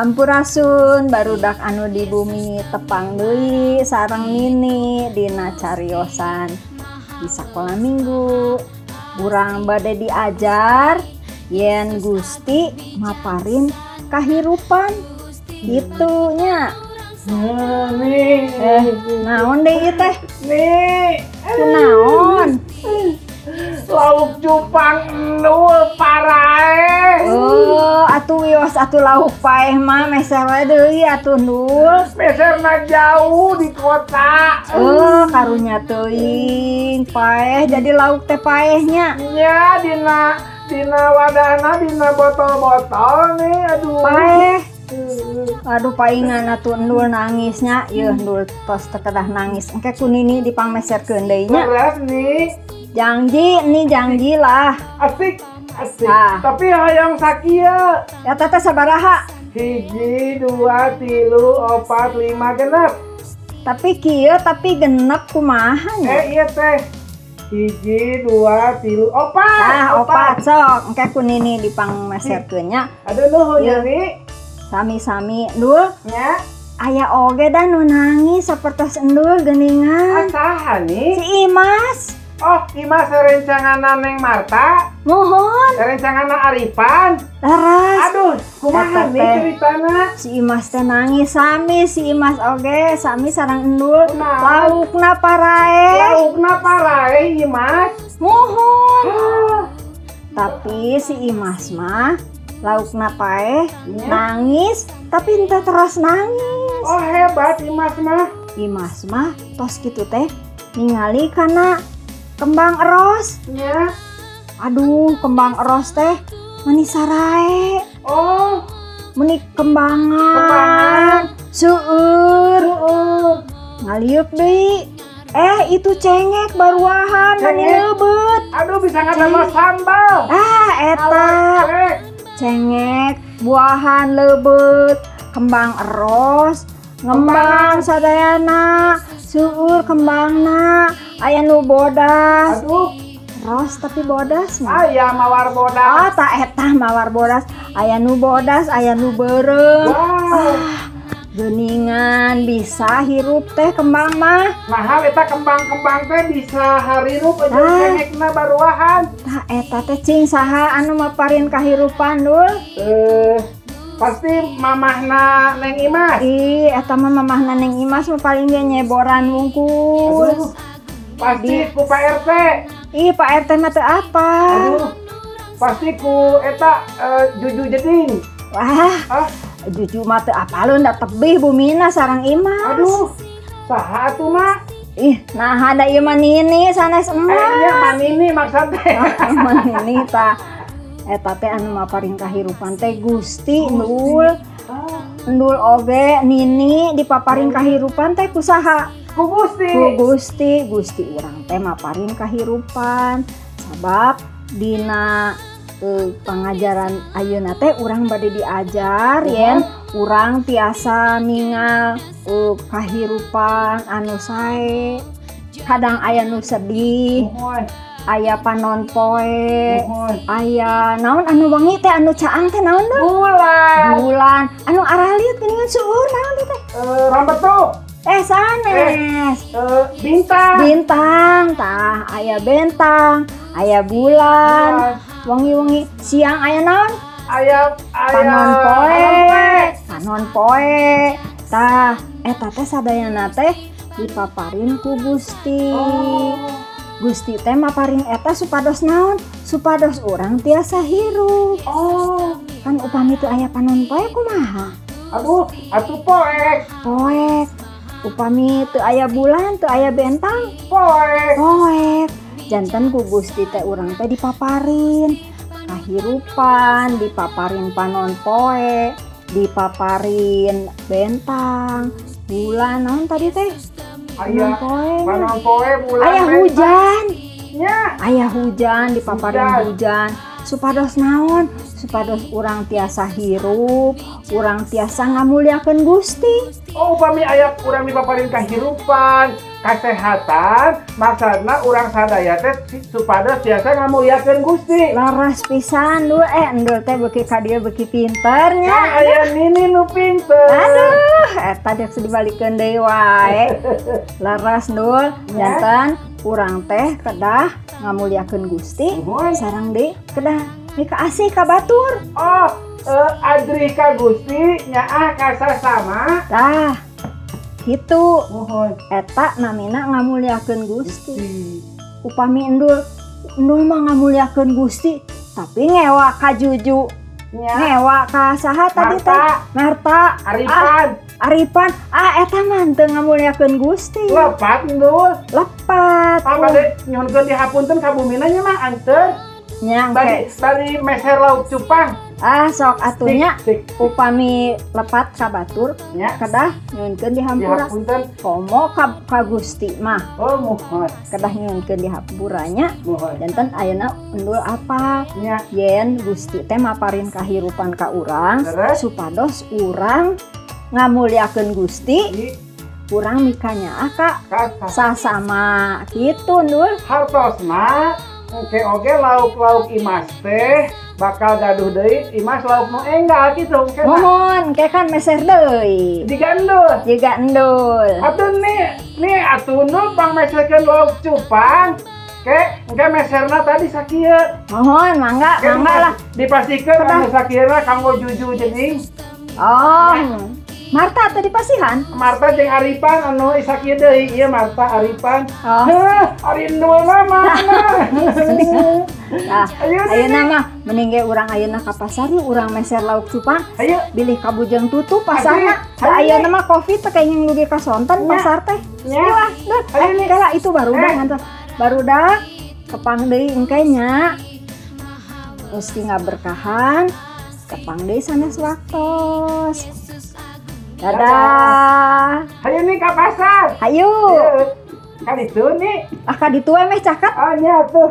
Sampurasun, barudak anu di bumi. Tepang deui sareng Nini dina cariosan di sakola Minggu. Urang bade diajar yen Gusti maparin kahirupan kitu nya. Nih. Eh, naon deui ieu teh? Nih. Kunaon? Lauk cupang nul paraeh. Oh, atuh wios atuh lauk paeh mah meser we deui atuh, Ndul. Meserna jauh di kota. Oh, karunya teuing paeh, jadi lauk teh paehnya. Nya, dina dina wadahna, dina botol-botol nih, aduh. Paeh. Aduh, paingan atuh Endul nangisnya. Yeuh, Endul tos teu kedah nangis. Engke ku Nini dipangmeserkeun deui nya. Beres nih. Janji nih, janji lah. Asik, asik. Ah. Tapi hayang sakieu. Ya teh sabaraha? Hiji, dua, tilu, opat, lima, genep. Tapi kieu tapi genep kumaha nya? Eh, iya teh. Hiji, dua, tilu, opat. Ah, opat sok. Engke ku Nini dipangmeserkeun nya. Aduh, nuhun Iya. ya nih. Sami-sami, Ndul. Nya. Aya oge da nu nangis sapertos Endul geuningan. Saha nih? Si Imas. Oh, Imas rerencangan Neng Marta, Muhun. Rerencangan Arifan. Leres. Aduh, kumaha Eta nih teh. Ceritana? Si Imas teh nangis sami, si Imas oge sami sareng Endul. Kunaon? Laukna paraeh. Laukna paraeh Imas. Muhun. Ah, Tapi si Imas mah laukna paeh, Iya. nangis tapi henteu terus nangis. Oh, hebat Imas mah. Imas mah tos kitu teh ningali kana kembang eros. Aduh, kembang eros teh meni sarae. Oh, meni kembangan. Kembangan. Seueur. Ngaliuk deui. Eh, itu cengek baruahan meni Cengek. Leubeut. Aduh, bisa ngadamel sambal. Ah, eta. Cengek. Cengek buahan leubeut, kembang eros ngembang sadayana, seueur kembangna, aya nu bodas. Aduh, ros tapi bodas mah. Aya mawar bodas. Ah, tah eta mawar bodas, aya nu bodas, aya nu beureum. Wow. Geuningan bisa hirup teh kembang mah. Nah, eta kembang-kembang teh bisa harirup aja Ah. cengekna baruahan. Tah eta teh cing saha anu maparin kahirupan, Dul? Eh, pasti mamahna Neng Imas. Ih, eta mah mamahna Neng Imas mah paling ge nyeboran wungkul. Aduh, pasti ku Pak RT. Ih, Pak RT mah teu apa. Aduh, pasti ku eta Juju Jeding. Wah, Ah, Juju mah teu apaleun da tebih bumina sareng Imas. Aduh, saha atuh, Mak? Ih, nah ada ieu mah Nini sanes Eh, emas. iya, Manini maksud teh. Manini tah. Eta teh anu maparin kahirupan teh Gusti, Ndul. Ah, Endul oge Nini dipaparin kahirupan teh ku saha? Ku Gusti. Ku Gusti. Gusti urang teh maparin kahirupan. Sabab dina pangajaran ayeuna teh urang bade diajar yen urang tiasa ningal kahirupan anu sae. Kadang aya nu sedih, aya panon poe, aya naon anu wengi teh anu caang teh naon deh? Bulan. Bulan. Anu araliut geuningan seueur naon teh? Eh, rambetuk. Eh, sanes. Eh, bintang. Bintang, tah aya bentang, aya bulan. Wengi-wengi siang aya naon? Aya aya Panon poe. Panon poe. Panon poe. Tah, eta teh sadayana teh dipaparin ku Gusti. Oh. Gusti teh maparin eta supados naon? Supados urang tiasa hirup. Oh. Kan upami teu aya panon poe kumaha? Aduh, atuh poek. Poek. Upami teu aya bulan, teu aya bentang, Poek. Poek. Janten ku Gusti teh urang teh dipaparin kahirupan, dipaparin panon poe, dipaparin bentang, bulan, naon tadi teh? Aya Panon poe. Panon poe, bulan. Aya bentang. Hujan. Nya. Aya hujan, dipaparin Hujan. Hujan. Supados naon? Supados urang tiasa hirup, urang tiasa ngamuliakeun Gusti. Oh, upami aya urang dipaparin kahirupan, kesehatan, maksudna urang sadaya teh supados tiasa ngamuliakeun Gusti. Laras pisan, Dul. Eh, Endul teh beuki ka dieu beuki pinter nya. Kan aya Nini nu pinter. Aduh, eta dek dibalikeun deui wae. Laras, Dul, janten urang teh kedah ngamuliakeun Gusti. Nuhun. Sareng deui kedah mikaasih ka batur. Oh, adri ka Gusti, nyaah ka sasama. Tah, kitu. Muhun. Eta namina ngamuliakeun Gusti. Upami Endul, Endul mah ngamuliakeun Gusti, tapi ngewa ka Juju, ngewa ka saha tadi teh? Marta. Marta. Ah, Aripan. Aripan. Ah, eta mah teu ngamuliakeun Gusti. Lepat, Ndul. Lepat. Ah, bade nyuhunkeun dihapunten ka bumina nya mah anteur. Nya. Bari Engke. bari meser lauk cupang. Ah, sok atuh nya. Sik, sik. Upami lepat ka batur, kedah nyuhunkeun dihampura. Dihapunten. Komo ka Gusti mah Oh, muhun. kedah nyuhunkeun dihampura nya. Muhun. Janten ayeuna Endul apa? Nya. Yen Gusti teh maparin kahirupan ka urang Terus? supados urang ngamuliakeun Gusti, urang mikanyaah ka Ka sasama kitu, Ndul. Hartosna engke oge lauk-lauk Imas teh bakal gaduh deui Imas lauk nu enggal kitu engke mah. Muhun, ke kan meser deui. Jiga Endul. Jiga Endul. Atuh nih, nih atuh nu pang meserkeun lauk cupang. Ke engke meserna tadi sakieu. Muhun, mangga, Ke mangga lah. Dipastikeun Kedah. anu sakieuna kanggo Juju jeung Oh, Marta tadi pasihan? Marta jeung Aripan anu sakieu deui ieu Marta Aripan. Oh. Heh, ari Endul mah mana? Nah, Ayo, ayeuna mah mending ge urang ayeuna ka pasar yuk, urang meser lauk cupang. Ayo. Bilih kabujeng tutup pasarna. Ayo, Da ayo. ayeuna mah Covid teh kayaknya dugi ka sonten Nya. pasar teh. Nya. Wah, duh. Ayo, Eh, nih. kela itu barudak Eh. nganter. Barudak kepang deui engke nya. Gusti ngaberkahan. Kepang deui sanes waktos. Dadah. Ayo nih ka pasar. Hayu. Ayo. Kan itu nih. Ah, ka ditu we meh caket. Oh nya tuh.